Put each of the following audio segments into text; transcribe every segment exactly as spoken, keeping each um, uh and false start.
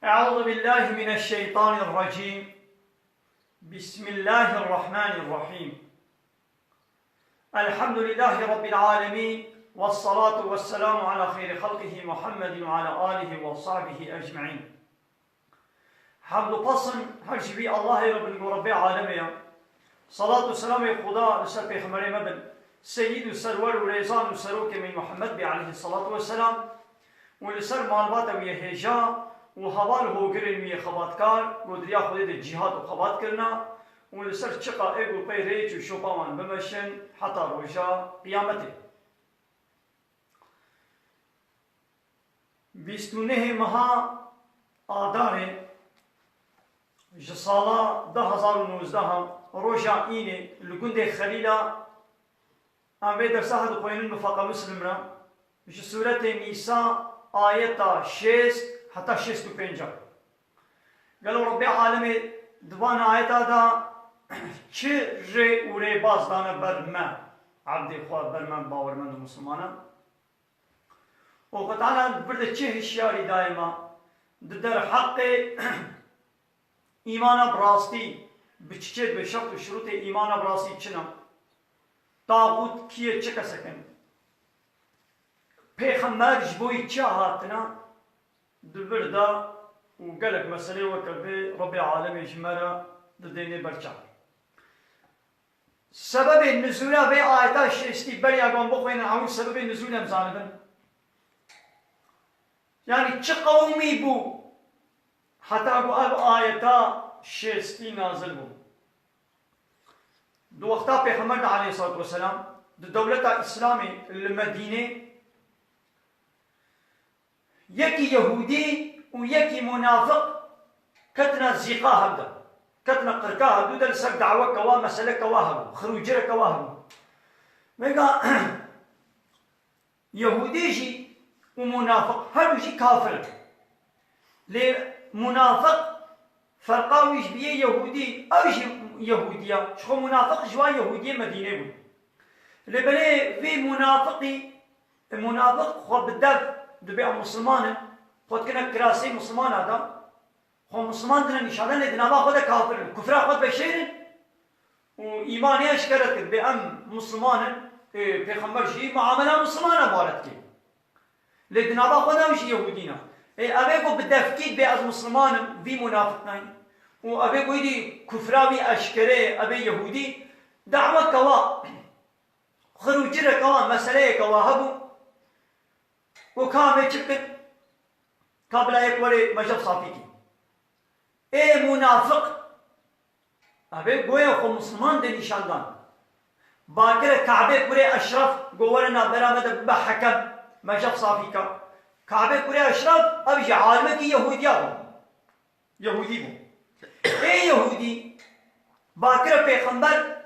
أعوذ بالله من الشيطان الرجيم. بسم الله الرحمن الرحيم. الحمد لله رب العالمين، والصلاة والسلام على خير خلقه محمد وعلى آله وصحبه أجمعين. Hemd û pesn her ji vî Allahê re bin ku Rebbê alemê ye. Salat û selamê Xuda li ser pêxemberê me bin, seyîd û serwer û rêzan û serokê me Muhammed bê aleyhissalatu vesselam û li ser malbata wî yê hêja û heval hogirên wî yê xebatkar ku di riya Xwedê de cîhad û xebat kirina û li ser çiqa êk û pey rêç û şopa wan bimeşin heta roja qiyametê. Bîst û nehê meha Adarê ji sala du hezar û nozdeh, roja înê li gundê Xelîla, em vê dersa dixwînin bi feqa Muslim re, ji sûretê Nîsa ayeta şêst heta şêst û pênc. Gelo Rebbê alemê di van ayeta de çi rê û rêbaz dane ber me, ebdê xwe, ber me bawermend û Muslimanan? Û Xwedê Teala li vir de çi hişyarî daye me di derheqê îmana bi rastî, bi çi çê, bi şert û şurûtê îmana bi rastî çi ne? Taxût kî ye, çi kesek in? Pêxember ji bo yî çi hatine? Di vir de û gelek meselê weke vê Rebbê alemê ji me re didêne ber çav. Sebebê nizûla vê ayeta şêstî beriya wan bixwînin, hemû sebebê nizûl em zanibin. Yanî çi qewimî bû heta ku ev ayeta şêstî nazil bû? Di wexta Pêxember de aleyhissalatu vesselam, di dewleta Îslamê li Medînê, yekî Yehûdî û yekî munafiq ketine zîqa hev de. Ketine qirka hev de, li ser daweke wa, meseleke wa hebû, xirûcireke wa hebû. Vêga Yehûdî jî û munafiq her du jî kafir in. Lê munafiq ferqa wî ji bi yê Yehûdî, ew jî Yehûdî ye. Ji xwe munafiq ji wan Yehûdiyê Medînê bûn. Lê belê vê munafiqî, e, munafiq xwe bi dev dibê em Musliman in, xwe dikine kirasê Muslimana de, xwe Musliman dine nîşan de, lê di nava xwe de kafir in. Kufra xwe diveşêrin û îmanê eşkere dikin. Bê em Musliman in, e, Pêxember jî muamela Muslimana bare dike. Lê di nava xwe de ew jî Yehûdî ne. Ê, ev ê ku bi devkî bê ez Musliman im, vî munafiq nayî. Û ev ê ku êdî kufra wî eşkere ye, ev ê Yehûdî, daweke wa, xirûcireke wa, meseleyeke wa hebû. Û ka em ê çi bikin? Ka bila yek were me jev safî kî. Ê munafiq, ev ê goya xwe Musliman de nîşan dan. Bakire Kabe kurê Eşref, go were navbera me de bibe hekem, me jev safî ka. Kabe kurê Eşref, ev jî alimekî Yehûdiya bû. Yehûdî bû. Ê Yehûdî, bakire Pêxember,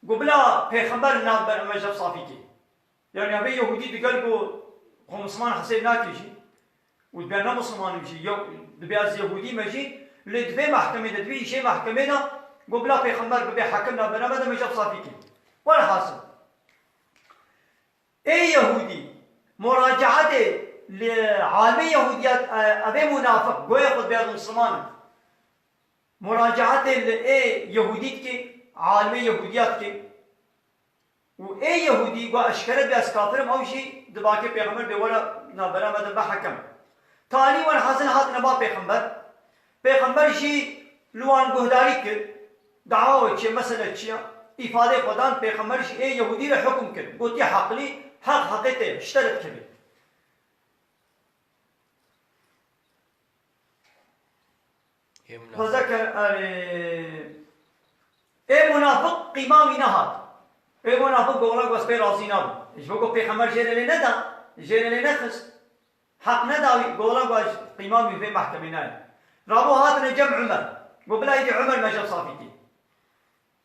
Go bila Pêxember navber em ê jev safî kê. Yanî ev ê Yehûdî digel go xwe Musliman hesêb nake jî û dibe ne Musliman im jî, yew, dibe ez Yehûdî me jî, lê di vê mehkemê de, di vê îşê mehkemê de go bila Pêxember bibe hekim navbera me de me jev safî kê. Welhasil. Ê Yehûdî, muracaetê li alimê Yehûdiyat, e, ev ê munafiq, goya xwe dibe ez Musliman im. Muracaetê li ê Yehûdî dike, alimê Yehûdiya dike. Û ê Yehûdî got, eşkere bê ez kafir im, ew jî dibakê Pêxember bê were navbera me de be hekem. Talî welhasil hatine ba Pêxember. Pêxember jî li wan guhdarî kir. Dawa we çi ye, mesele çi ye? Îfadê xwe dan, Pêxember jî ê Yehûdî re hukm kir. Gotiye, heqlî, heq heqê te ye, ji te re dikeve. Ê munafiq. Xwezeke, erê, ê munafiq qîma wî nehat. Ê munafiq got, wela ez pê razî nabim. Ji bo ku Pêxember jê re lê neda, jê re lê nexist. Heq neda wî, got, wela ez qîma wî vê mehkemê nayê. Rabo hatine cem Umer. Got, bila êdî Umer me jev safî kê.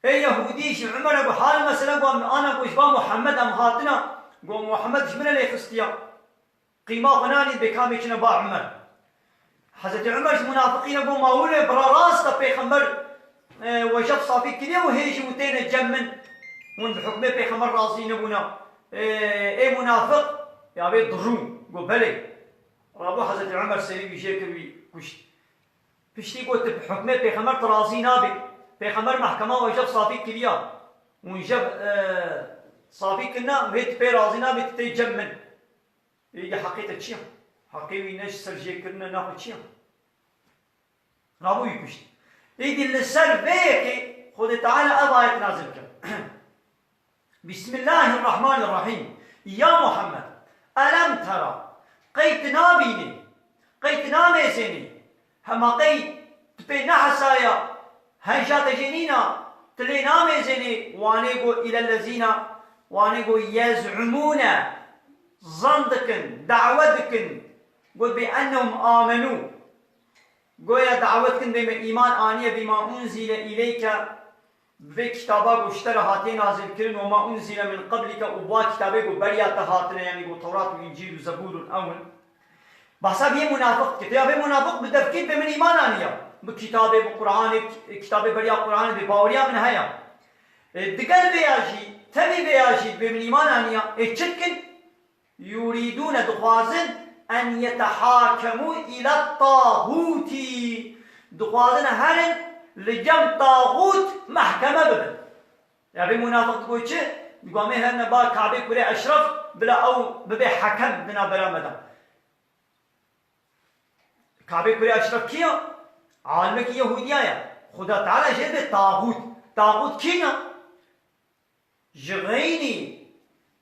Ê Yehûdî jî Umer e got, hal mesele got, ana got, ji ba Muhammed em hatina. Got, Muhammed ji min re lê xistiya. Qîma xwe nanî bê kamê çine ba Umer. Hezretî Umer ji munafiqî re got, ma wile bira rast e Pêxember, e, we jev safî kiriye û hê jî hûn têne cem min. Hûn bi hukmê Pêxember razî nebûne. E, ê munafiq, ya vê dirû, got, belê. Rabû Hezretî Omer serî wî jê kir, wî kuşt. Piştî got, tu bi hukmê pêxember tu razî nabî. Pêxember mehkema we jev safî kiriya. Hûn jev, e, safî kirina, wê tu pê razî nabî, tu tê cem min. Êdî heqê te çi ya? Heqê wî ne ji ser jê kirine, ne xwe çi ya? Rabû wî kuşt. Êdî li ser vê yekê Xwedê Teala ev ayet nazil kir. Bismillahirrahmanirrahîm. Ya Muhammed, elem tera, qey tu nabînî, qey tu namêzênî, hema qey tu pê nehesaya, heja te jê nîna, tu lê namêzênî, wanê go îlellezîna, wanê go yez'umûne, zan dikin, dawe dikin, go bi ennehum amenû. Goya dawet kin bê me îman aniye bîma unzîle îleyke, bi vê kitaba ku ji te re hatiye nazil kirin, wema unzîle min qeblike, û bi wa kitabê ku beriya te hatine, yanî ku Tewrat û Încîl û Zebûr û ew in. Behsa vê munafiq dike. Ya vê munafiq bi devkî bê min îman aniye. Bi kitabê, bi Qur'anê, bi kitabê beriya Qur'anê bê baweriya min heye. E, digel vê ya jî, tevî vê ya jî bê min îman aniye. E, çi dikin? Yurîdûne, dixwazin, en yetehakemû île tağûtî. Dixwazin herin li cem taxût mehkeme bibin. Ya vê munafiq digot çi? Digot, em ê herine ba Kabê Kurê Eşref, bila ew bibe hekem di navbera me de. Kabê Kurê Eşref kî ya? Alimekî Yehûdiya ya. Xuda Teala jê dibe taxût. Taxût kî ne? Ji xeynî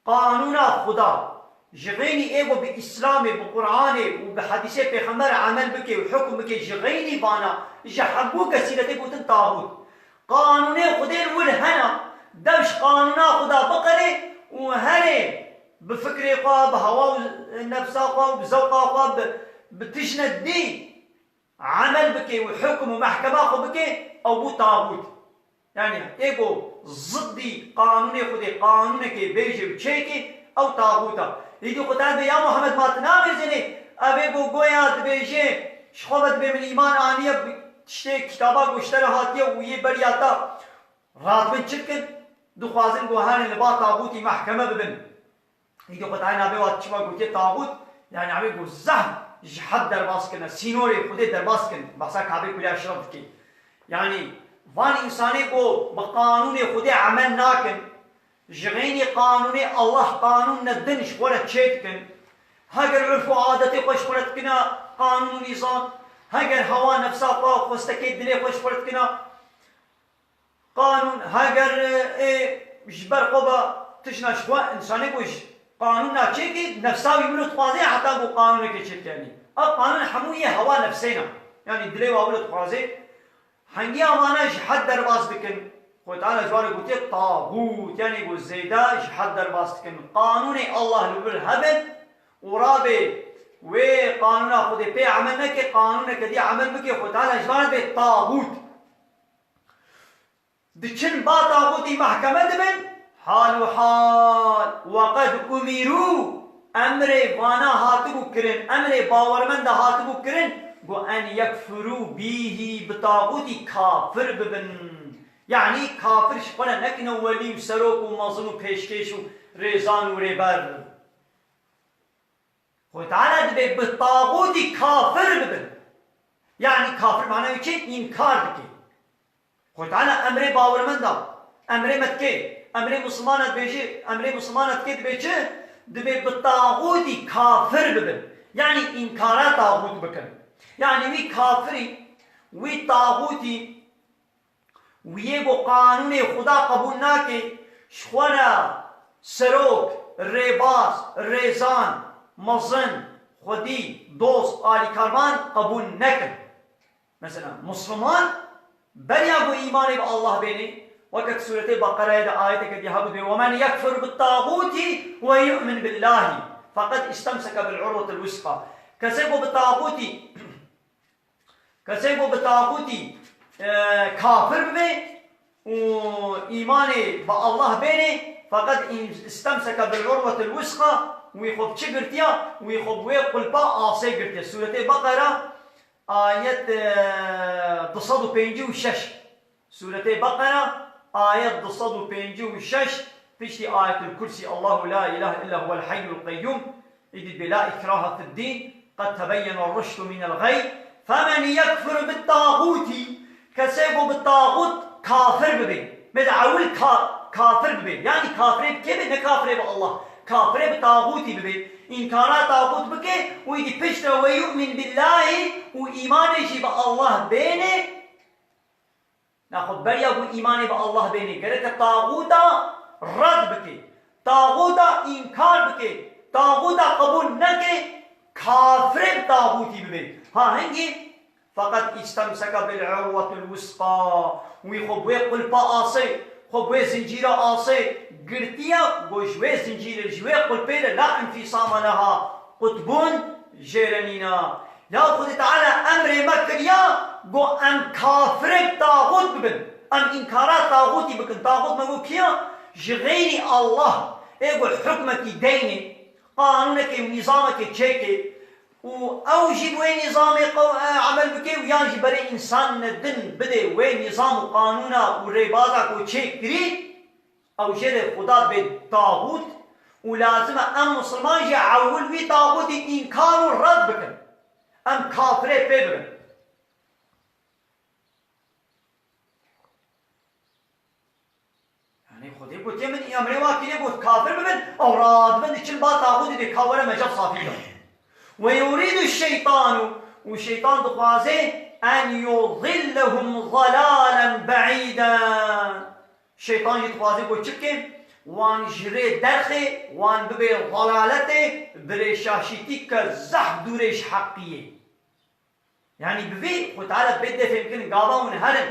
qanûna Xuda, ji xeynî ê ku bi Îslamê, bi Qur'anê û bi hedîsê Pêxember emel bike û hukm bike, ji xeynî vana, ji hemû kesî re tê gotin taxût. Qanûnê Xwedê li wir hene, dev ji qanûna Xuda biqere û herê bi fikrê xwe, bi hewa û nefsa xwe û bi zewqa xwe, bi, bi tiştine dî emel bike û hukm û mehkema xwe bike, ew bû taxût. Yanî, ê ku ziddî qanûnê Xwedê, qanûnekê bêje û çêke, ew taxût e. Îdî Xwedê dibê, ya Muhammed, ma tu namêzênê, ev ê ku goya dibêje, ji xwe ve dibê min îman aniye, bi tiştê kitaba ku ji te re hatiye û yê beriya te, radibin çi dikin? Dixwazin ku herin li ba taxûtî mehkeme bibin. Îdî Xwedayê navê wa çima gotiye taxût, yanî ew ê ku zehf ji hed derbas kirine, sînorê Xwedê derbas kirin, behsa Kabê Kurê Eşref dike. Yanî van însanê ku bi qanûnê Xwedê emel nakin, ji xeynî qanûnê Allah qanûnine din ji xwe re çê dikin, heger urf û adetê xwe ji xwe re dikine qanûn û nîzam, heger hewa nefsa xwe, xwestekê dilê xwe ji xwe re dikine, qanûn, heger, e, ê ji ber xwe ve tişna ji xwe, însanê ku ji qanûna çêkê, nefsa wî wilo dixwaze heta ku qanûnekê çêdikenî. Ev qanûn hemû yê hewa nefsê ne. Yanî dilê wa wilo dixwaze. Hengiya vana ji hed derbas dikin. Xwedê Teala ji wan re gotiye taxût, yanî ku zêde ji hed derbas dikin. Qanûnê Allah li wir hebin û rabê wê qanûna Xwedê pê emel neke, qanûneke dî emel bike, Xwedê Teala ji wan re bê taxût. Diçin ba taxûtî mehkeme dibin, hal û hal, we qed umîrû, emrê vana hatibû kirin, emrê bawermenda hatibû kirin, ku en yekfirû bîhî, bi taxûtî kafir bibin. Yanî kafir ji xwe re nekine welî û serok û mezin û pêşkêş û rêzan û rêber. Xwedê Teala dibê bi taxûtî kafir bibin. Yanî kafir mana wî çi? Înkar dike. Xwedê Teala emrê bawermenda, emrê me dike, emrê misilmana dibêje, emrê misilmana dike dibê çi? Dibê bi taxûtî kafir bibin. Yanî înkara taxût bikin. Yanî wî kafirî, wî taxûtî, wî yê ku qanûnê Xuda qebûl nake, ji xwe re serok, rêbaz, rêzan, mezin, xwedî, dost, alîkarvan qebûl nekin. Mesela, Musliman beriya ku îmanê bi Allah bênê, weke di Sûretê Beqereyê de ayeteke dî hebû dibê, "Wemen yekfur bit-tağûtî ve yu'min billahî, feqed istemseke bil urwetil wusqa." Kesê ku bi taxûtî, kesê ku bi taxûtî, e, kafir bibe û îmanê bi Allah bênê, feqed in-, istemseke bil urwetil wusqa, wî xwe bi çi girtiya? Wî xwe bi wê qulpa asê girtiye. Sûretê Beqera, ayet, e, du sed û pêncî û şeş. Sûretê Beqera, ayet du sed û pêncî û şeş, piştî Ayetul Kursî, Allahu la ilahe illa huvel hayyul qeyyum, îdî dibê la ikrahe fid dîn, قد تبين الرشد من الغي، فمن يكفر بالطاغوت، kesê ku bi taxût kafir bibe. Mê de ewil ka-, kafir bibe. Yanî kafirê bi kê be? Ne kafirê bi Allah. Kafirê bi taxûtî bibe. Înkara taxût bike û îdî piştre ve yu'min billahî û îmanê jî bi Allah bêne. Naxwe beriya ku îmanê bi Allah bêne, gereke taxûta red bike, taxûta înkar bike, taxûta qebûl neke, kafirê bi taxûtî bibe. Ha hingî, feqet istemseke bil urwetil wusqa, wî xwe bi wê qulpa asê, xwe bi wê zincîra asê girtiye, ku ji wê zincîrê, ji wê qulpê re la infîsame leha, qutbûn jê re nîne. Ya Xwedê Teala emrê me kiriya, got, em kafirê bi taxût bibin. Em înkara taxûtî bikin. Taxût me got kî ya? Ji xeyrî Allah. Ê got hukmekî deynê, qanûnekê û nîzamekê çêkê û ew jî bi wê nîzamê qew-, e, emel bike û yan jî berê însan din bidê wê nîzam û qanûna û rêbaza ku çêk kirî, ew jê re Xuda bê taxût û lazim e em misilman jî ewil wî taxûtî înkar û red bikin. Em kafirê pê bibin. Yanî Xwedê gotiye min î emrê wa kiriye, got kafir bibin, ew radibin diçin ba taxûtî dê ka were mecel safî bike. Ve yurîdu şeytanu, û şeytan dixwaze en yudillehum dalalen be'îden. Şeytan jî dixwaze ku çi bike? Wan ji rê derxe, wan bibe dalaletê, birêşaşîtî ke zehf dûrê ji heqî yê. Yanî bi vî Xwe Teala bê dê fêhm kirin, gava hûn herin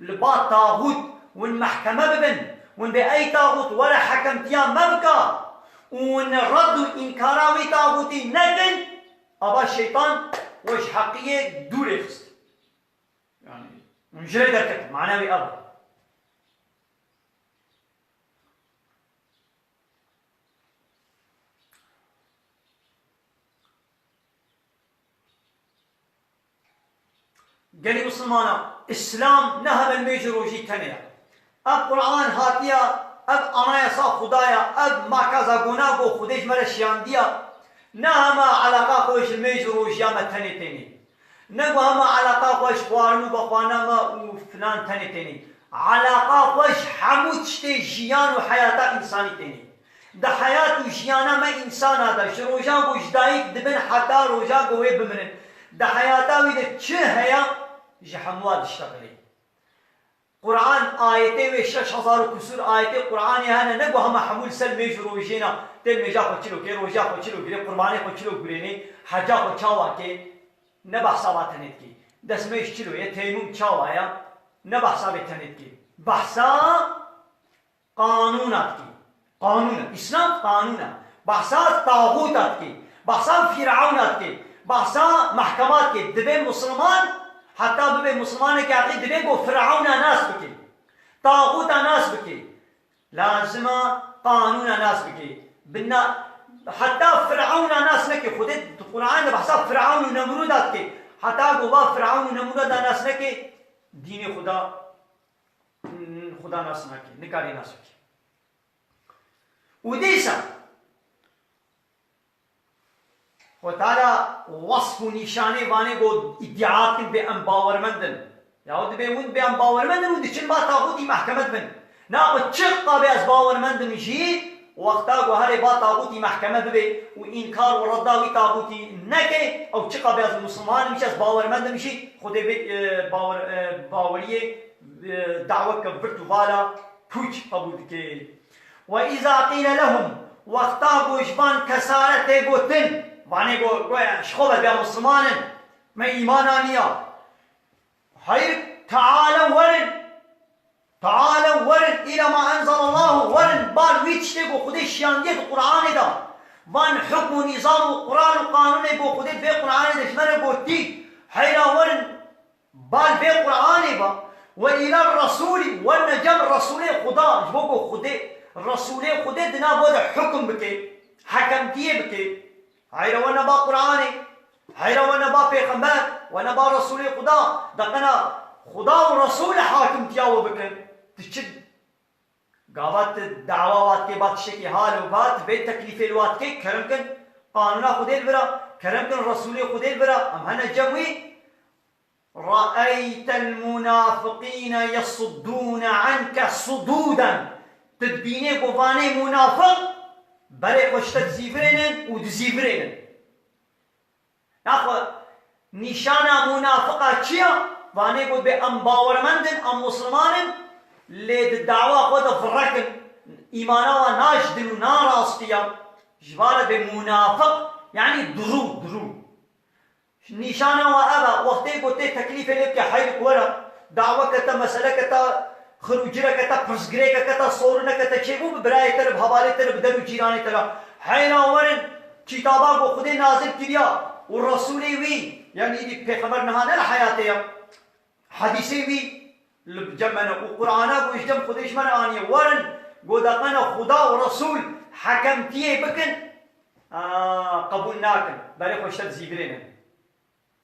li ba taxût, hûn mehkeme bibin, hûn bê ey taxût were hekemtiya me bika û hûn red û înkara wî taxûtî nekin, ava şeytan we ji heqiyê dûrê xist. Yanî hûn ji rê derketin, mana wî ev e. Gelî misilmana, Îslam ne heme mêj û rojî tenê ye. Ev Quran hatiye, ev anayasa Xuda ye, ev makaza gona ku Xwedê ji me re şiyandiye. Ne hema eleqa xwe ji mêj û rojiya me tenê tênê. Ne ku hema eleqa xwe ji xwarin û vexwarina me û filan tenê tênê. Eleqa xwe ji hemû tiştê jiyan û heyata însanî tênê. Di heyat û jiyana me însana de, ji roja ku ji dayik dibin heta roja ku wê bimirin, di heyata wî de çi heye, ji hemûa diştexilê. Quran ayetê wê şeş hezar û kusûr ayetê Quranê hene, ne ku hema hemû li ser mêj û rojêna, tên mêja xwe çilo kê, roja xwe çilo girê, qurbanê xwe çilo gurênê, heca xwe çawa kê, ne behsa va tenê dikê. Destmêj çilo ye, teyemûm çawa ye, ne behsa vê tenê dikê. Behsa qanûna dikê. Qanûn e. Îslam qanûn e. Behsa taxûta dikê. Behsa Fîreûna dikê. Behsa mehkema dikê. Divê misilman, heta bibe misilmanekî heqî, divê ku Fîreûna nas bikê. Taxûta nas bikê. Lazim e qanûna nas bikê. Bi na-, heta Fîreûna nas nekê. Xwedê di Qur'anê de behsa Fîreûn û Nemrûda dikê. Heta ku va Fîreûn û Nemrûda nas nekê, dînê Xuda Xuda nas nake, nikarî nas bike. Û dîsa Xwe Teala wesf û nîşanê vanê ku îdîa dikin bê em bawermend in. Yahu dibê hûn bê em bawermend in û diçin ba taxûtî mehkeme dibin. Na xwe çiqa bê ez bawermend im jî, wexta ku herê ba taxûtî mehkeme bibe û înkar û redda wî taxûtî neke, ew çiqa bê ez misilman im jî, ez bawermend im jî, Xwedê bê, e, bawer-, e, baweriyê e, daweke virt û vala pûç qebûl dike. Ve îza qîle lehum, wexta ku ji van kesare tê gotin, vanê ku, goya ji xwe ve bê misilman in, me îman aniya. Hayr, teala werin, teala werin, île ma enzelallahu, werin, bal wî tiştê ku Xwedê şiyandiye di Qur'anê de. Van hukm û nîzam û Qur'an û qanûnê ku Xwedê di vê Qur'anê de ji me re gotî, heyra werin, Bal vê Qur'anê ba, ve île resûlî, werne cem Resûlê Xuda, ji bo ku Xwedê, Resûlê Xwedê di nav we de hukm bike, hekemtiyê bike. Heyre werne ba Qur'anê, heyre werne ba pêxember, werne ba Resûlê Xuda, de qena Xuda û Resûl hakimtiya we bikin. Tu çi Gava tu dawa wa dikê, ba tiştekî hal û va, tu vê teklîfê li wa dikê, kerem kin, Qanûna Xwedê li vir e, kerem kin Resûlê Xwedê li vir e, em hene cem wî. رأيت المنافقين يصدون عنك صدودا. Tu dibînê ku vanê munafiq berê xwe ji te dizîvirênin û dizîvirênin. Naxwe nîşana munafiqa çi ya? Vanê ku bê em bawermend in, em musulman in, lê di dawa xwe de virek in, îmana wan najdin û narastiya. Ji vana bê munafiq, yanî durû, durû. Nîşana wa ev e, wextê ku tê teklîfê lê bike, heyrik were, daweke te, meseleke te, xirûcireke te, pirsgirêkeke te, soruneke te çêbû, bi birayê te re, bi hevalê te re, bi der û cîranê te re. Heyra werin, kitaba ku Xwedê nazil kiriya û Resûlê wî, yanî îdî pêxember niha ne li heyatê ye. Hedîsê wî li cem me ne û Qur'ana ku ji cem Xwedê ji me re aniye. Werin, ku deqene Xuda û Resûl hekemtiyê bikin, a, qebûl nakin. Berê xwe ji te dizîvirênin.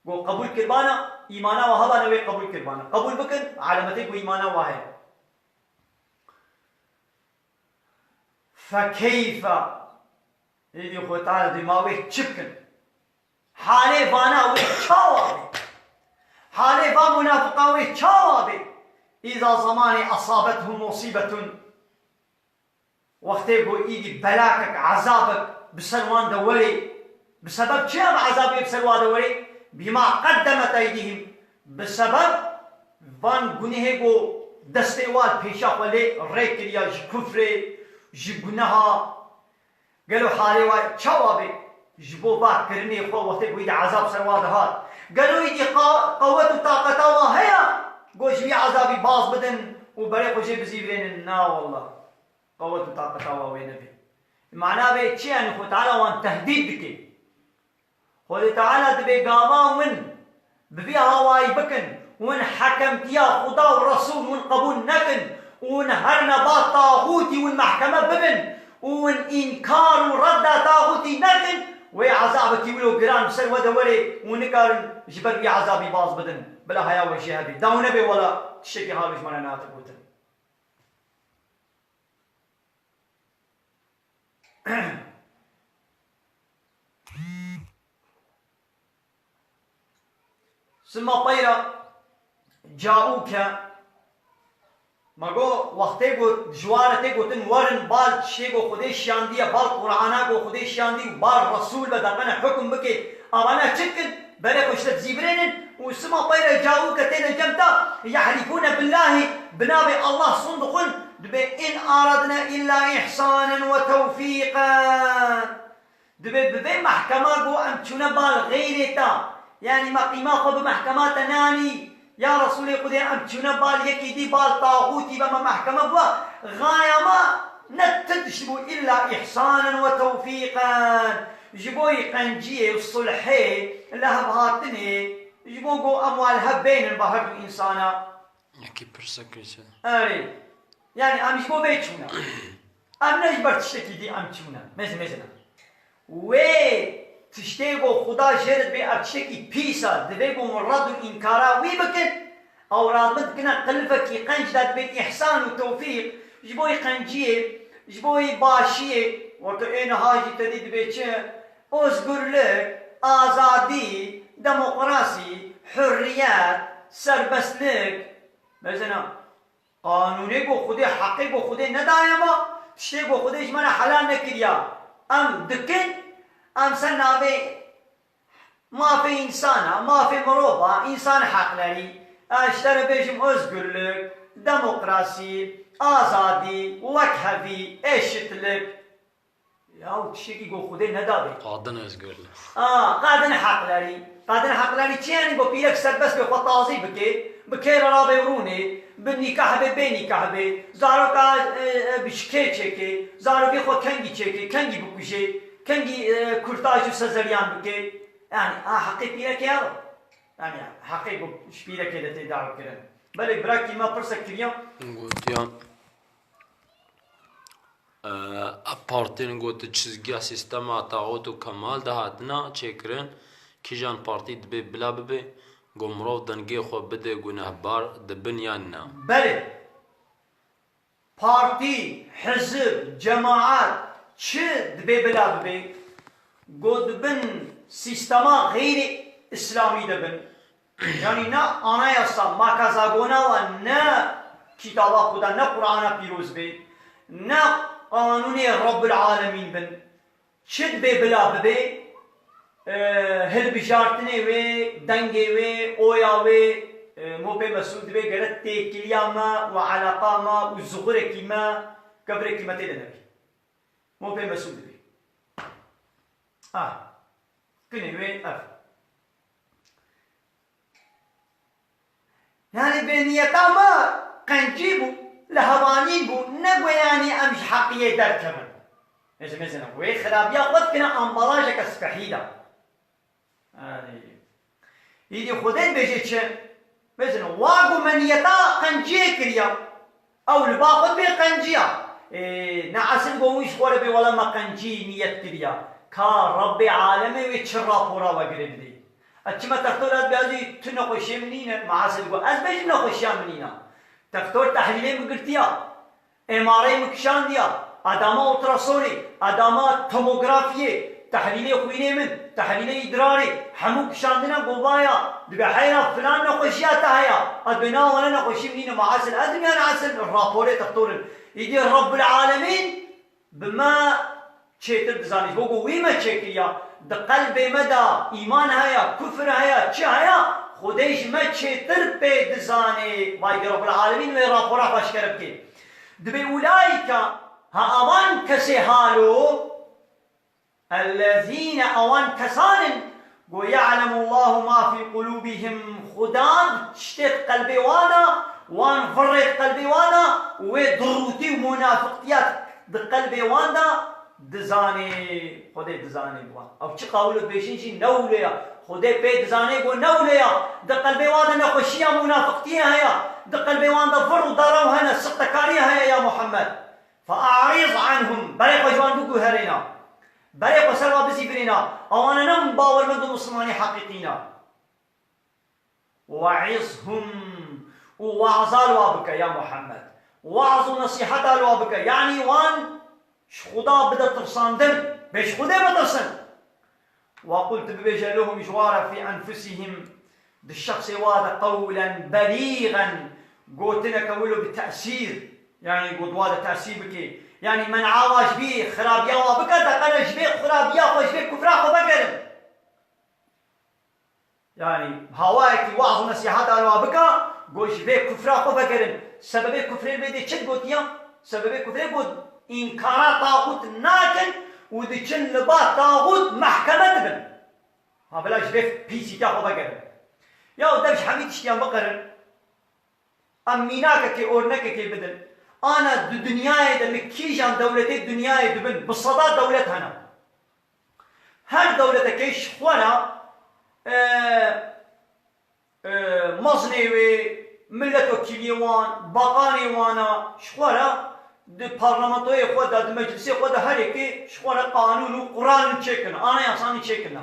Ku qebûl kirbana, îmana wa hebane wê qebûl kirbana. Qebûl bikin, alametê ku îmana wa heye. Fekeyfe, êdî Xwedê Teala dê ma wê çi bikin? Halê vana wê çawa be? Halê va munafiqa wê çawa be? Îza zemanê esabethum musîbetun. Wextê ku îdî belakek, ezabek bi ser wan de werê, bi sebeb çi ev ezabê bi ser wan de werê? Bîma qeddemet eydîhim. Bi sebeb van gunehê ku destê wan pêşa xwe lê rê kiriya ji kufrê, ji guneha. Gelo halê wa çawa bê? Ji bo va kirinê xwe wextê ku îdî ezab ser wa dihat. Gelo îdî qa-, qewet û taqeta wa heye ku ji wî ezabî baz bidin û berê xwe jê bizîvirênin? Na wallah. Qewet û taqeta wa wê nebê. Mana bê çi, yanî Xwedê Teala wan tehdîd dike. Xwedê Teala dibê gavan win bi vî hawayî bikin, win hekemtiya Xuda û Resûl win qebûl nekin û win herine ba taxûtî win mehkeme bibin û win înkar û redda taxûtî nekin, wê ezabekî wilo giran bi ser we de werê û nikarin ji ber wî ezabî baz bidin. Bila heya we jê hebî. Daw nebe wela tiştekî ha ji me re nehate gotin. Sima peyra caûke, me got, wextê got, ji wan re tê gotin, werin, bal tiştê got Xwedê şiyandiye, bal Qur'ana got Xwedê şiyandî û bal Resûl ve deqene hukm bike, avana çi dikin? Berê xwe ji te dizîvirênin û sima peyre caûke têne cem te, yehlîfûne billahî, bi navê Allah sond dixwin, dibê in aradne îlla îhsanen we tewfîqen. Dibê bi vê mehkema ku em çûne bal xeyrê te, yanî me qîma xwe bi mehkema te nanî, ya Resûlê Xwedê, em çûne bal yekî dî, bal taxûtî ve me mehkeme bû, xaya me ne ti tişt bû îlla îhsanen we tewfîqen. Ji bo yî qenciyê û sulhê, lihevhatinê, ji bo ku em wa li hev bênin ba her du însana. Yekî pirsek kir. Erê. Yanî em ji bo vê çûne. Em ne ji ber tiştekî dî em çûne. Mêze, mêze ne. Wê tiştê ku Xuda jê re dibê ev tiştekî pîs e, divê ku hûn red û înkara wî bikin. Ew radibin dikine qilifekî qenc de dibê îhsan û tewfîq. Ji bo yî qenciyê, ji bo yî başiyê, weke ê niha jî te dî dibê çi? Ozgurlik, azadî, demokrasî, hurriyet, serbestlik. Mesela, qanûnê ku Xwedê, heqê ku Xwedê nedaye me, tiştê ku Xwedê ji me re helal nekiriya, em dikin, em ser navê mafê însana, mafê mirova, însan heqlerî, ez ji te re bêjim ozgurlik, demokrasî, azadî, wekhevî, eşitlik. Ya û tiştekî ku Xwedê nedabê. Qadin özgürlüğü. A, qadin heqlerî. Qadin heqlerî çi yanî? Ku pîrek serbest bê xwe tazî bike, bi kê re rabe rûnê, bi nîkah be, bê nîkah be, zaroka, e, e, bi ji kê çêke, zarokê xwe kengî çêke, kengî bikuje, kengî, e, kurtaj û sezeryan bike. Yanî, a heqê pîrekê ew. Yanî, heqê ku ji pîrekê de tê dawî kirin. Belê birakî me pirsek kiriya. Gotiya. Ev partiyên ku di çizgiya sîstema taxût û kemal de hatina çêkirin, kîjan partî dibê bila bibe, ku mirov dengê xwe bide gunehbar dibin yan na? Belê. Partî, hizib, cemaat çi dibê bila bibe? Go di bin sîstema xeyrê îslamî de bin. Yanî ne anayasa, makazagona wa ne kitaba Xuda, ne Qur'ana pîroz bê, ne qanûnê Rabbul Alemîn bin. Çi dibê bila bibê, e, hilbijartinê wê, dengê wê, oya wê, e, mo pê mesûl dibê gere têkiliya me û eleqa me û zuxurekî me, kevirekî me tê de nebê. Mo pê mesûl dibê. Ah, kinê wê ev. Yani bê niyeta me qencî bû, lehevanîn bû, ne ku yani em ji heqiyê derkevin. Ez mêzina wê xirabiya xwe dikine ambalajeke spehî de. Yani, îdî Xwedê dibêje çi? Mêzina, wa ku me niyeta qenciyê kiriya, ew li ba xwe bê qenciya. Ê, ne esil ku wî ji xwe re bê wele me qencî niyet kiriya. Ka Rabbê alemê wê çi rapora we girê bidê. Ez çima textor ez bêjî tu nexweşiyê min nîne, ma esil ku ez bêjim nexweşiya min nîne. Textor tehlîlê min girtiya. M R A min kişandiya, edama ultrasonê, edama tomografiyê, tehlîlê xwînê min, tehlîlê îdrarê, hemû kişandine ku vaya, dibe heyra filan nexweşiya te heye, ez bê na wele nexweşî min nîne, ma esil ez dim yani esil raporê textor in. Îdî Rabbul Alemîn bi me çêtir dizanî. Ji bo ku wî me çêkiriya, di qelbê me de îman heye, kufir heye, çi heye, Xwedê ji me çêtir pê dizanê. Vay, Rabbul Alemîn wê rapora xwe ji kere bike. Dibê ulaîke, ha avan kesê halo, ellezîne, awan kesan in, go ye'lemullahu ma fî qulûbihim, Xuda tiştê di qelbê wan de, wan virrê di qelbê wan de, wê dirûtî û munafiqtiya di qelbê wan de dizanê, Xwedê dizanê bi wan. Ew çi qawil dibêjin jî ne wilo ya. Xwedê pê dizanê ku ne wilo ya. Di qelbê wan de nexweşiya munafiqtiyê heye. Di qelbê wan de vir û darew hene, sixtekariye heye ya Muhammed. Fe'arîz anhum. Berê xwe ji wan biguherêna. Berê xwe ser wa bizîvirêna. Ewane ne bawermend û misilmanê heqîqî ne. We'izhum. Û we'za li wa bike ya Muhammed. We'z û nesîheta li wa bike. Yanî wan ji Xuda bide tirsandin. Bê ji Xwedê bitirsin. Wa qul, tu bibêje lehum ji wa re fî enfusihim, di şexsê wa de qewlen belîgen, gotineke wilo bi tesîr, yanî got wa de tesîr bike. Yanî men'a wa ji vî xirabiya wa bike, de qele ji vê xirabiya xwe, ji vê kufra xwe vegerin. Yanî hawayekî waz û nesîheta li wa bike, got ji vê kufra xwe vegerin. Sebebê kufrê li vê dê çi digotiya? Sebebê kufrê got, înkara taxût nakin û diçin li ba taxût mehkeme dibin. Ha bila ji vê pîsîtiya xwe vegerin. Ya dev ji hemî tiştiyan biqerin. Em mînakekê, ornekekê bidin. Ana di dinyayê de li kîjan dewletê dinyayê dibin? Bi seda dewlet hene. Her dewletekê ji xwe re, e, e, mezinê wê, miletwekîliyê wan, baqanê wan e, ji xwe re di parlamentoyê xwe de, di meclisê xwe de her yekê ji xwe re qanûn û quran çêkin, anayasan çêkin.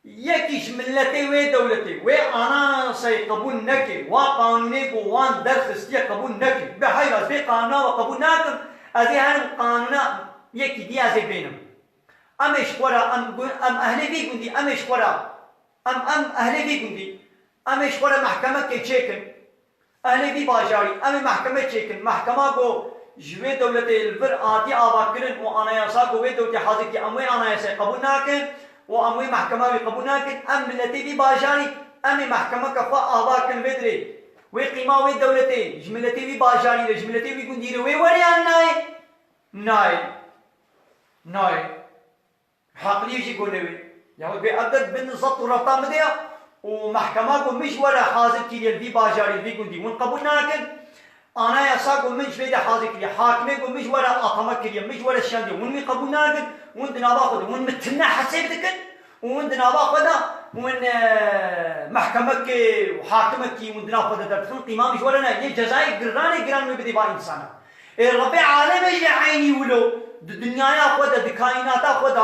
Yekî ji miletê wê dewletê, wê anayasayê qebûl neke, wa qanûnê ku wan derxistiye qebûl neke. Bi heyra ez vê qanûna we qebûl nakim, ez ê herim qanûna yekî dî ez ê bênim. Em ê ji xwe re, em gu-, em ehlê vî gundî, em ê ji xwe re, em, em ehlê vî gundî, em ê ji xwe re mehkemekê çêkin. Ehlê vî bajarî, em ê mehkeme çêkin. Mehkema ku ji wê dewletê li vir hatî avakirin û anayasa ku wê dewletê hazir kiriye, em wê anayasayê qebûl nakin û em wê mehkema wî qebûl nakin. Em miletê vî bajarî, em ê mehkemeke xwe ava kin vê dirê. Wê qîma wê dewletê, ji miletê vî bajarî re, ji miletê vî gundî re wê were yan nayê? Nayê. Nayê. Heqlî jî got newê. Yahut bê ev der bin zebt û refta min de ya û mehkema got min ji we re hazir kiriye li vî bajarî, li vî gundî. Hûn qebûl nakin. Anayasa got min ji vê de hazir kiriye. Hakimê got min ji we re atama kiriye. Min ji we re şandiye. Hûn wî qebûl nakin. Hûn di nava xwe de. Hûn min tune hesêb dikin. Û hûn di nava xwe de. Hûn, e, mehkemekê û hakimekî hûn di nav xwe de derdixin. Qîma min ji we re ne. Yê cezayê giranê giran wê bidê va însana. Ê Rebê alemê jî eynî wilo di dinyaya xwe de, di kaînata xwe de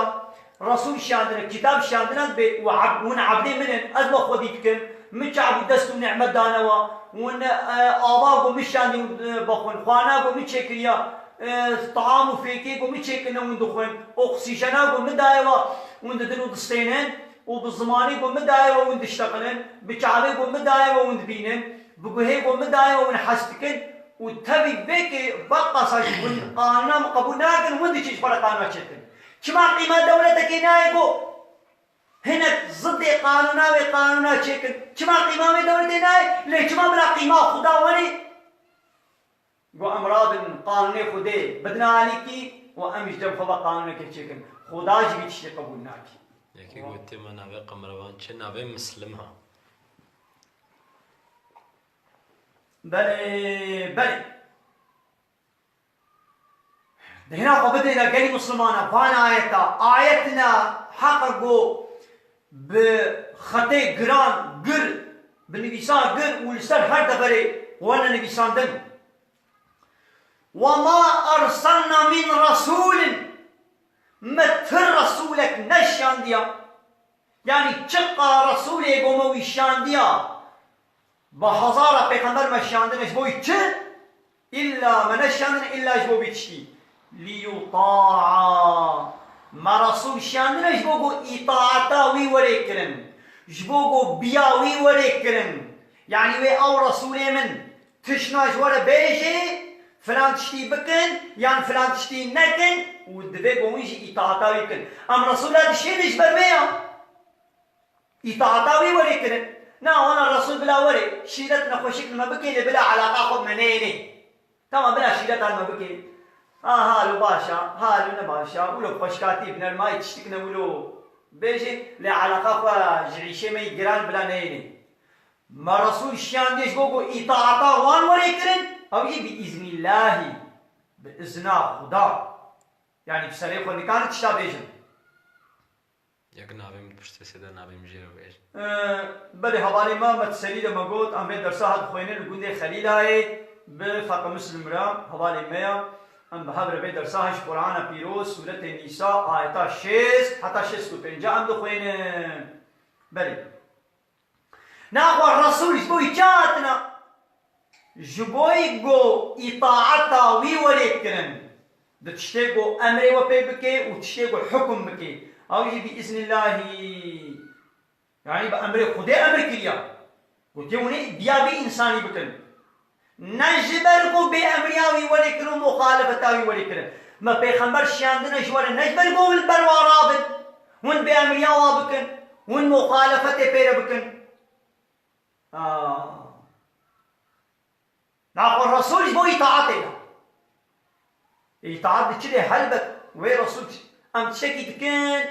Resûl şiyandine, kitab şiyandine dibê û eb-, hûn ebdê min in, ez we xwedî dikim, min çav û dest û nîmet dane we, hûn, e, ava ku min şiyandî, e, bixwin, xwarina ku min çêkiriya, e, taam û fêkê ku min çêkirine hûn dixwin, oksîjena ku min daye we hûn didin û distênin û bi zimanê ku min daye we hûn dişteqinin, bi çavê ku min daye we hûn dibînin, bi guhê ku min daye we hûn hes dikin û tevî vê kê veqasa jî hûn qanûna min qebûl nakin, hûn diçin ji xwe re qanûna çêdikin. Çima qîma dewletekê nayê ku hinek zidê qanûna wê qanûna çêkin? Çima qîma wê dewletê nayê? Lê çima bila qîma Xuda werê? Got, em radin qanûnê Xwedê bidin alîkî û em ji cem xwe ve qanûnekê çêkin. Xuda jî vî tiştê qebûl nake. Yekî gotiye me navê Qemrevan çi? Navê Mislim ha. Belê, belê. Dihna xwe bidêne gelî Mislimana, van ayeta, ayet ne, heqa go bi xetê giran, gir, bi nivîsa gir û li ser her deverê wene nivîsandin. وَمَا أَرْسَلْنَا مِنْ رَسُولٍ. Me ti resûlek neşandiya. Yanî çiqa resûlê go me wî şandiya, bi hezara pêxember me şandine ji bo wî çi? Îlla me neşandine îlla ji bo vî tiştî. لِيُطَاعَ. Me resûl şandine ji bo ku îtaeta wî were kirin. Ji bo ku biya wî were kirin. Yanî wê ew resûlê min tişna ji we re bêjê, filan tiştî bikin, yan filan tiştî nekin û divê ku hûn jî îtaeta wî bikin. Em resûla dişînin ji ber wê ya. Îtaeta wî were kirin. Na, wana resûl bila were, şîret nexweşik li me bike, lê bila eleqa xwe bi me neyêne. Tamam, bila şîreta li me bike. Ha, halo baş a, halo ne baş a, wilo xweşkatî, bi nermayî tiştik ne wilo bêjê, lê eleqa xwe ji îşê me yî giran bila neyêne. Me resûl şiyandiye ji bo ku îtaeta wan were kirin, ew jî bi îznîllahî, bi izna Xuda. Yanî bi serê xwe nikarin tişta bêjin. Yek navê min piştê sê de navê min jê re bêjin. Ee, belê hevalê me, me di serî de me got, em vê dersa ha dixwênin li gundê Xelîlayê bi Feqe Muslim re, hevalê me ya. Em bi hev re vê dersa ha ji Qur'ana Pîroz, Sûretê Nîsa, ayeta şêst heta şêst û pênc em dixwênin. Belê. Naxwe Resûl ji bo wî çi hatina? Ji bo wî go îtaeta wî were kirin. Di tiştê go emrê we pê bike û tiştê go hukum bike. Ew jî bi îznillahî. Yanî bi emrê Xwedê emr kiriya. Gotiye hûn ê biya vî însanî bikin. Ne ji ber ku bêemriya wî were kirin û muxalefeta wî were kirin. Me pêxember şiyandine ji we re ne ji ber ku hûn li ber wa rabin. Hûn bêemriya wa bikin. Hûn muxalefetê pê re bikin. Aa. Naxwe Resûl ji bo îtaatê da. Îtaat bi çi dê? Helbet wê Resûl, em tiştekî dikin,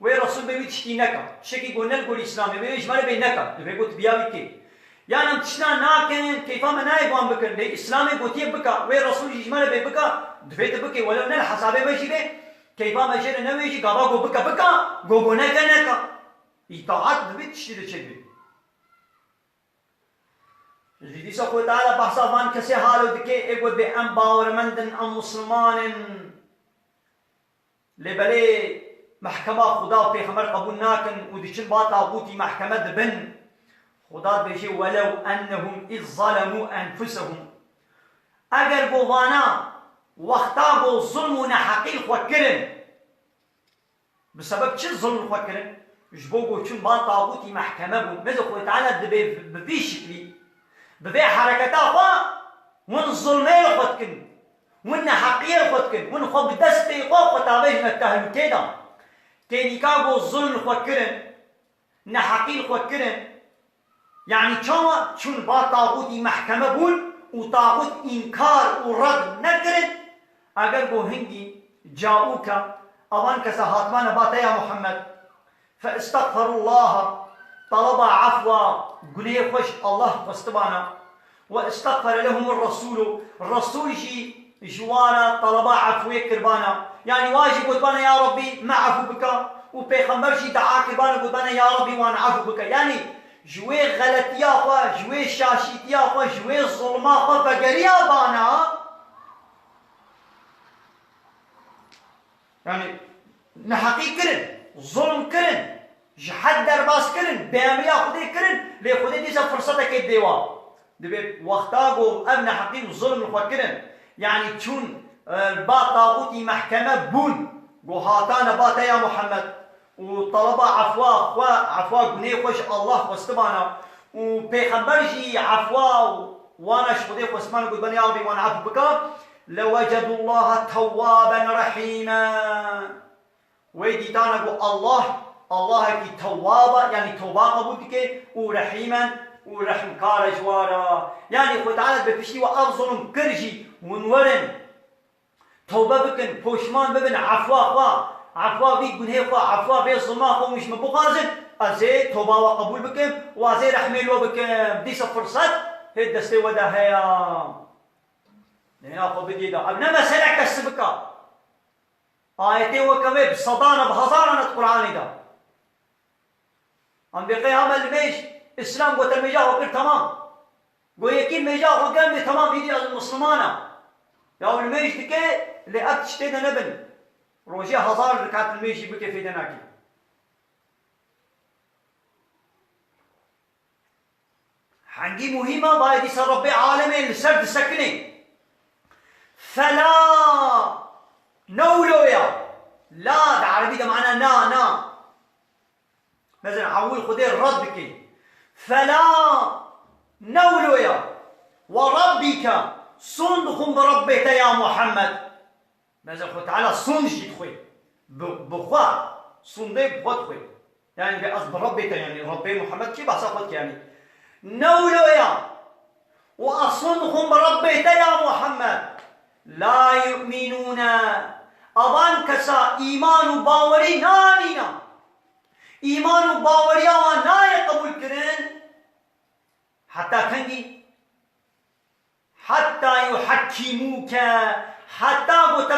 wê Resûl bê wî tiştî neka. Tiştekî ku ne li gorî Îslamê bê, wê ji me re bê neka. Divê ku tu biya wî kê. Yan em tişta nakin, keyfa me nayê wan bikin. Lê Îslamê gotiye bika, wê Resûl jî ji me re bê bika, divê tu bikê. Welew ne li hesabê me jî bê, keyfa me jê re newê jî, gava ku bike bika, go ku neke neka. Îtaat divê tiştî de çêbê. Ji dîsa Xwedê Teala behsa van kesê halo dike, ê got bê em bawermend in, em misilman in. Lê belê mehkema Xuda û Pêxember qebûl nakin û diçin ba taxûtî mehkeme dibin. Xuda dibêje, "Welew ennehum iz zalemû enfusehum." Eger go vana wexta go zulm û neheqî li xwe kirin, bi sebeb çi zulm li xwe kirin? Ji bo ku çûn ba taxûtî mehkeme bûn. Mêze Xwedê Teala dibê bi vî şiklî, bi vê hereketa xwe, hûn zulmê li xwe dikin, hûn neheqiyê li xwe dikin, hûn xwe bi destê xwe xwe tavêjine tehlûkê de. Kênîka ku zulm li xwe kirin, neheqî li xwe kirin, Yanî çawa çûn ba taxûtî mehkeme bûn û taxût înkar û red nekirin? Eger ku hingî caûke, evan kesa hatmane ba te ya Muhammed, fe istexferullaha, taleba efwa, gunehê xwe ji Allah xwestibana, we istexfere lehumur Resûlu, Resûl jî ji wan re taleba efwê kirbana. Yanî wan jî gotbana, "Ya Rabbî, me efû bike." Û Pêxember jî dua kirbana, gotbana, "Ya Rabbî, wan efû bike." Yanî ji wê xeletiya xwe, ji wê şaşîtiya xwe, ji wê zulma xwe vegeriya bana. Yanî neheqî kirin, zulm kirin, ji hed derbas kirin, bêemriya Xwedê kirin, lê Xwedê dîsa firsetekê dê wan. Dibê wexta ku ev neheqî û zulm li xwe kirin, yanî çûn e, ba taxûtî mehkeme bûn, got hatane ba te ya Muhammed û taleba efwa xwe, efwa gunê xwe ji Allah xwestibana û pêxember jî efwa wana ji Xwedê xwestibana got, ben ya Rabbi wan ef bika, lewecedullaha tewwaben rehîma. Wê dîtana ku Allah, Allahekî tewwab e, yanî tewba qebûl dike û rehîmen û rehmkar e ji wa re. Yanî Xwedê Teala bi piştî we ev zulm kir jî hûn werin tewbe bikin, poşman bibin, efwa xwe, efwa vî gunhê xwe, efwa vê zulma xwe hûn ji min bixwazin, ez ê tewba we qebûl bikim û ez ê rehmê li we bikim. Dîsa firset hê destê we de heye. Lê hêna xwe bidî de. Ev ne meseleke sibika. Ayetê weke wê bi sedan e, bi hezaran e di Qur'anê de. Em vê qey heme li mêj, Îslam got te mêja xwe kir temam. Got yekî mêja xwe germ bê temam, îdî ez Misliman e. Ya li mêj dike, lê ev tiştê de nebin. Rojê hezar rekat li mêj jî bike fêde nake. Hengî muhîm e, bayê dîsa Rebbê alemê li ser disekine. Fela, ne wilo ya. La di erebî de mana na, na. Mesela ewil Xwedê red dike. Fela, ne wilo ya. Ve rabbike, sûn dixwim bi Rebbê te ya Muhammed. Mesela Xwe Teala sûn jî dixwe. Bi, bi xwe. Sûn dê bi xwe dixwe. Yani bi ez bi Rebbê te yani. Rebbê Muhammed kî behsa xwe dike yani. Ne wilo ya. Û ez sûn dixwim bi Rebbê te ya Muhammed. La yu'minûne. Avan kesa îman û bawerî nanîna. Îman û baweriya wan nayê qebûl kirin. Heta kengî? Hatta yuhakkimûke, heta ku te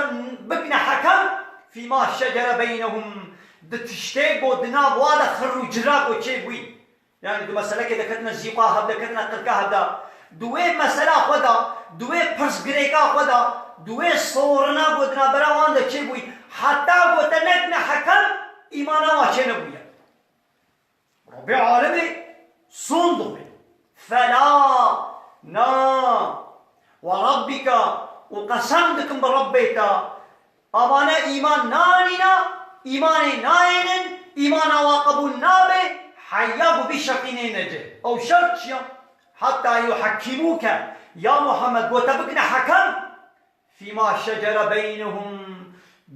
bikine hekem, fîma şecere beynehum, di tiştê ku di nav wa de xir û cira ku çêbûyî. Yani di meselekê de ketine zîqa hev de, ketine qirka hev de, di wê mesela xwe de, di wê pirsgirêka xwe de, di wê sorina ku di navbera wan de çêbûyî, heta ku te nekine hekem, îmana wa çênebûye. Rebbê alemê sûn dixwe. Fela, na, we Rebbika, û qesem dikim bi Rebbê te, avane îman nanîna, îmanê nayênin, îmana wa qebûl nabe, heya ku vî şertî nêne cih. Ew şert çi ya? Heta yuhakkimûke, ya Muhammed, ku te bikine hekem, fîma şecere beynehum,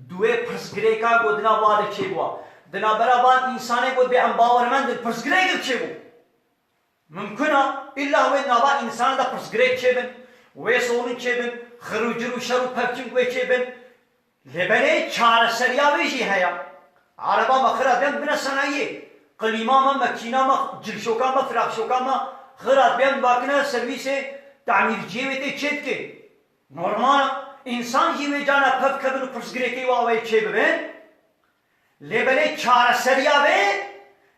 di wê pirsgirêka ku di nav wa de çêbû. Di navbera van însanê ku bê em bawermend in, pirsgirêk çêbû. Mimkun e, îlla wê di nava însanan de pirsgirêk çêbin, wê sorin çêbin, xir û cir û şer û pevçin wê çêbin. Lê belê çareseriya wê jî heye. Ereba me xira dibên bine senayiyê. Klîma me, mekîna me, cilşoka me, firaxşoka me xira dibên vakine servîsê tamîrciyê wê tê çêdike. Normal e, însan jî wê cana pev kevin û pirsgirêkê wa wê çêbibin. Lê belê çareseriya wê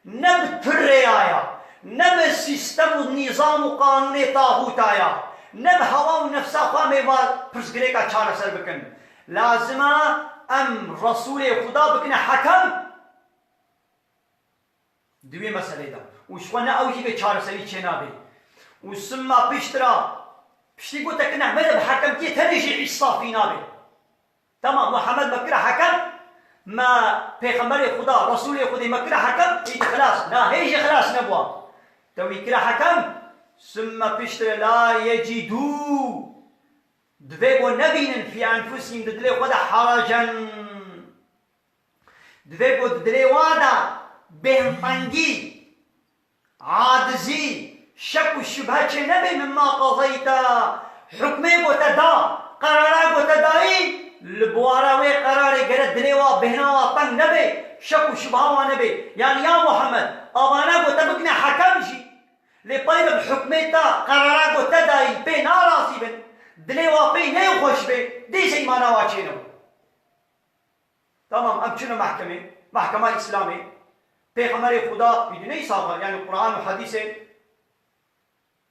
ne bi pirreya ya, ne bi sîstem û nîzam û qanûnê taxûta ya, ne bi hewa û nefsa xwe em ê va pirsgirêka çareser bikin. Lazim e em Resûlê Xuda bikine hekem. Di wê meselê de. Û ji xwe ne ew jî bê çareserî çênabe. Û simma piştre, piştî ku te kine me de bi hekemtiyê tenê jî îsafî nabe. Tamam, Muhammed me kira hekem, me pêxemberê Xuda, Resûlê Xwedê me kira hekem, ît xilas. Na, hê jî xilas nebûwa. Te wî kira hekem, simma piştre la yecîdû. Divê ku nebînin fî enfusihim, di dilê xwe de heracen. Divê ku di dilê wan de bêhntengî, acizî, şek û şubhe çê nebe mimma qezeyte, hukmê ku te da, qerara ku te dayî, li bawara wê qerarê gere dilê wa, bêhna wa teng nebe, şek û şubha wa nebe. Yanî ya Muhammed, avana ku te bikine hekem jî, lê peyve bi hukmê te, qerara ku te dayî pê narazî bin, dilê wa pê neyê xweş be, dê jî îmana wa çênebû. Tamam, em çûne mehkemê, mehkema Îslamê. Pêxemberê Xuda, îdî ne îsaf e, yanî Quran û hedîsê,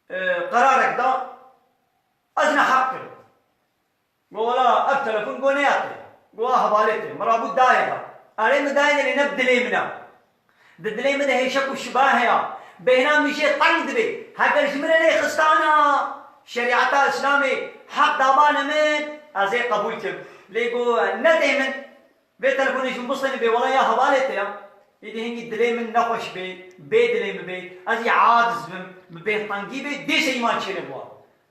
e, qerarek da, ez neheq kirim. Go wela ev telefon go neyate. Go a hevalê te, min rabû dayê da. Erê min dayê de lê ne bi dilê min e. Di dilê min de hêşek û şiba heye. Bêhna min jê teng dibe. Heger ji min re lê xistana şerîeta Îslamê, heq dabane min, Ez ê qebûl kim. Lê got, nedê min. Vê telefonê ji min bistêne bê, wela ya hevalê te ya. Îdî hingî dilê min nexweş bê, bê dilê min bê. Ez ê aciz bim, bi bêhtengî bê, dê se îman çêne bi wa.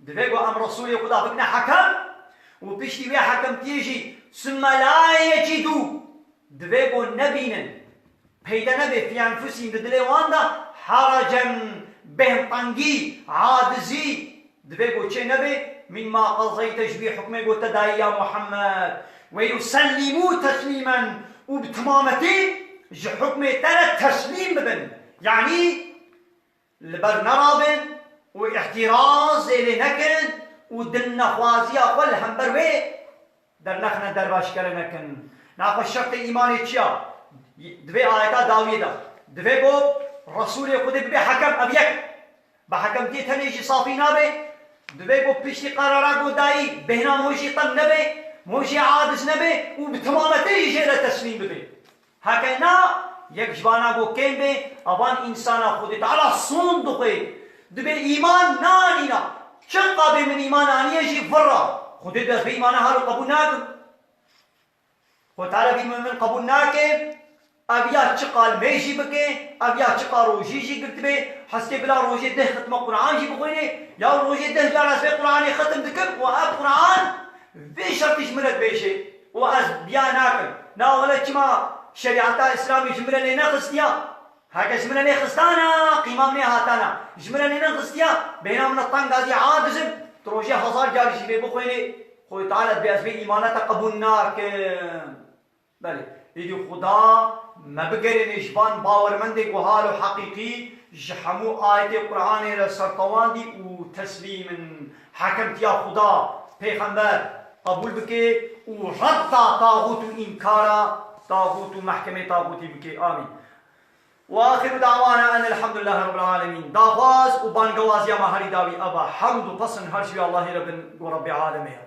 Divê got em Resûlê Xuda bikine hekem û piştî wê hekemtiyê jî sümme la yecidû. Divê got nebînin. Peyde nebe fî enfusîn di dilê wan de haracen, bêhntengî, acizî, divê got çê nebe, mîn ma qezeyte ji wî hukmê got te dayî ya Muhammed. Ve yusellîmû teslîmen, û bi timametî ji hukmê te re teslîm bibin. Yanî li ber nerabin û îhtîrazê lê nekin û din nexwaziya xwe li hember wê dernexine derve eşkere nekin. Naxwe şertê îmanê çi ya? Di vê ayeta dawiyê de. Divê ku Resûlê Xwedê bibe hekem, ev yek. Bi hekemtiyê tenê jî safî nabe. Divê ku piştî qerara ku dayî, bêhna min jî teng nebe, min jî aciz nebe û bi timametê jî jê re teslîm bibe. Heke na, yek ji vana ku kêm bê, evan însana Xwedê Teala sond dixwe. Dibê îman nanîna. Çiqa bê min îman aniye jî virra. Xwedê dest bi îmana halo qebûl nakim. Xwedê Teala vî min qebûl nake. Ev ya çiqa limê jî bike, ev ya çiqa rojî jî girtibê, heskê bila rojê deh xitma Quran jî bixwîne, ya rojê deh car ez vê Quranê xetim dikim û ev Quran vê şertî ji min re dibêje û ez biya nakim. Na wele çima şerîeta Îslamê ji min re lê nexistiya? Heke ji min re lê xistana, qîma min ê hatana. Ji min re lê nexistiya, bêhna min e teng, ez ê aciz im. Tu rojê hezar carî jî vê bixwînî, Xwedê Teala dibê ez vê îmana te qebûl nakim. Belê, êdî Xuda me bigerêne ji van bawermendê guhal û heqîqî, ji hemû ayetê Quranê re sertewandî û teslîm in. Hekemtiya Xuda, pêxember qebûl bike û redda taxût û înkara taxût û mehkemê taxûtî bike. Amîn. Ve axiru dawana enelhamdulillahî rabbil alemîn. Daxwaz û bangewaziya me herî dawî ev e. Hemd û pesn her ji wî Allahî re bin, ku Rebbê alemê ye.